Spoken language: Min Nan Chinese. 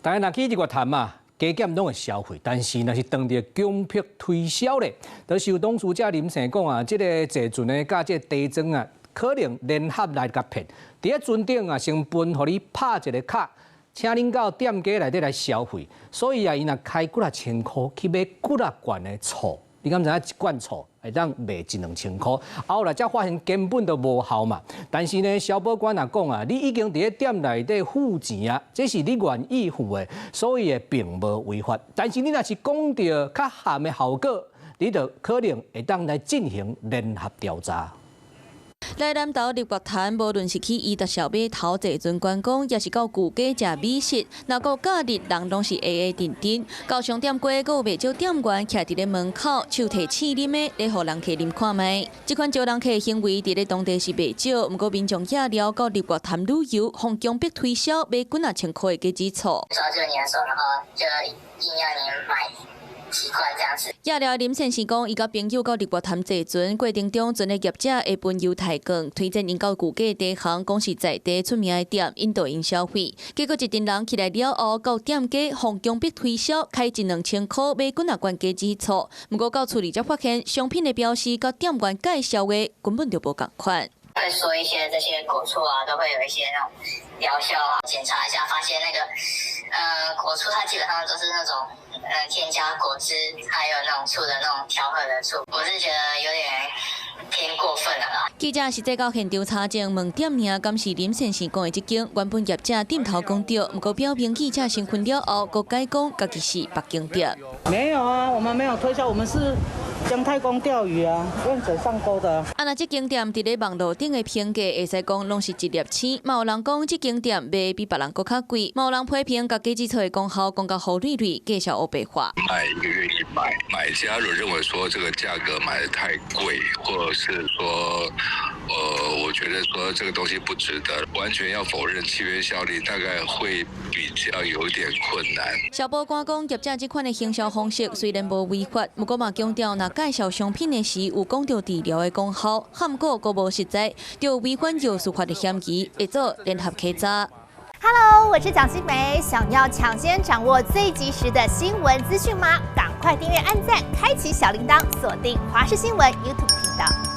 大家若去日月潭啊，加減攏會消費，但是若是當著強迫推銷咧，就是有董事長林生講啊，這个坐船的佮這个地莊啊，可能聯合來共騙。佇咧船頂啊，先分予你拍一个卡，請恁到店家內底來消費。所以啊，伊若開幾若千箍去買幾若罐的醋，你敢知影一罐醋會當賣一兩千箍？後來才發現根本就無效嘛。但是呢，消保官也講啊，你已經佇咧店內底付錢啊，這是你願意付的，所以並無違法。但是你若是講著較譀的效果，你就可能會當來進行聯合調查。來南投日月潭，無論是去伊達邵碼頭坐船觀光，抑是到舊街食美食，若閣假日人攏是黑黑陣陣。到商店街，閣有袂少店員徛佇咧門口，手提試啉的，咧予人客啉看覓。這款招人客的行為，佇咧當地是袂少。毋過民眾野寮到日月潭旅遊，予強迫推銷買幾若千箍的果子醋。抓住你的手，然後就硬要你買幾罐這樣子。野寮林先生講，伊佮朋友到日月潭坐船過程中，船的業者會分猶太券，推薦𪜶到舊街地行，講是在地出名的店，引導𪜶消費。結果一陣人起來了後，到店家予強迫推銷，開一兩千箍買幾若罐果子醋。毋過到厝裡才發現，商品的標示佮店員介紹的根本就無仝款。會說一些這些果醋啊，都會有一些那種療效啊。檢查一下，發現那個，果醋它基本上都是那種，添加果汁，還有那種醋的那種調和的醋，我是覺得有點偏過分了啦。記者實際到現場查證，問店名敢是林先生講的這間，原本業者點頭講對，毋過表明記者身份了後，閣改講家己是別間店。沒有啊，我們沒有推銷，我們是姜太公釣魚啊，願者上鈎的。啊，若這間店佇咧網路頂的評價，會使講攏是一粒星。嘛有人講這間店賣比別人閣較貴，嘛有人批評共果子醋的功效講甲胡唳唳，介紹烏白話。買一個願意買，買家如果認為說這個價格買得太貴，或者是說，我覺得說這個東西不值得，完全要否認契約效力，大概會比較有點困難。消保官講，業者這款的行銷方式雖然無違法，毋過嘛強調，若介紹商品的時有講著治療的功效，含過閣無實在，就違反藥事法的嫌疑，會做聯合稽查。 Hello，我是蔣新梅，想要搶先掌握最及時的新聞資訊嗎？趕快訂閱、按讚、開啟小鈴鐺，鎖定華視新聞 YouTube 頻道。